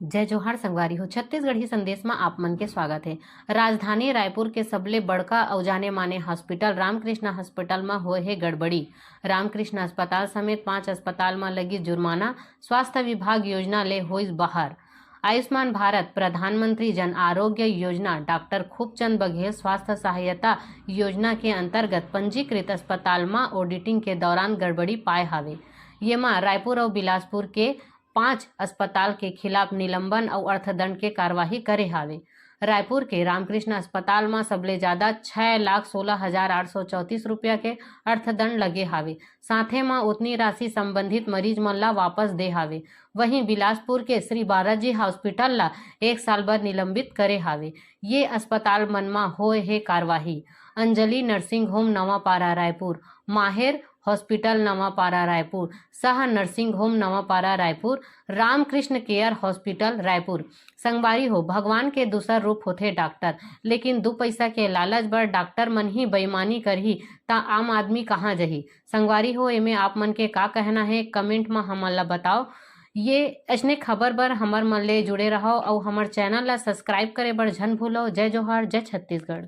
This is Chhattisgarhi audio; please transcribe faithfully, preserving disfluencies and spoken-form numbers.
जय जोहार संगवारी हो, छत्तीसगढ़ी संदेश म आप मन के स्वागत हे। राजधानी रायपुर के सबले बड़का अउ जाने माने हॉस्पिटल रामकृष्ण हॉस्पिटल म होए हे गड़बड़ी। रामकृष्ण अस्पताल समेत पांच अस्पताल म लगी जुर्माना, स्वास्थ्य विभाग योजना ले होइस बाहर। आयुष्मान भारत, प्रधानमंत्री जन आरोग्य योजना, डॉक्टर खूबचंद बघेल स्वास्थ्य सहायता योजना के अंतर्गत पंजीकृत अस्पताल म ऑडिटिंग के दौरान गड़बड़ी पाए हावे। ये म रायपुर अउ बिलासपुर के पांच अस्पताल के खिलाफ निलंबन अउ अर्थदंड के कार्यवाही करे हावे। रायपुर के रामकृष्ण अस्पताल म सबले ज्यादा छह लाख सोलह हजार आठ सौ चौंतीस रुपया के अर्थदंड लगे हावे। साथे म उतनी राशि संबंधित मरीज मन ला वापस दे हावे। वहीं बिलासपुर के श्री बालाजी हॉस्पिटल ला एक साल बर निलंबित करे हावे। ये अस्पताल मन म होए हे कार्यवाही। Anjali nursing home Navapara Raipur, Maher hospital Navapara Raipur, सह nursing home Navapara Raipur, Ramkrishna care hospital Raipur. संगवारी हो, भगवान के दूसर रूप होथे डॉक्टर, लेकिन दू पैसा के लालच बर डॉक्टर मन ही बेईमानी करही, त आम आदमी कहाँ जही? संगवारी हो, एमे आप मन के का कहना हे, कमेंट म हमन ला बताओ। ये अइसने खबर बर हमर मन ले जुड़े रहव अउ हमर चैनल ला सब्सक्राइब करे बर झन भूलव। जय जोहार, जय छत्तीसगढ़।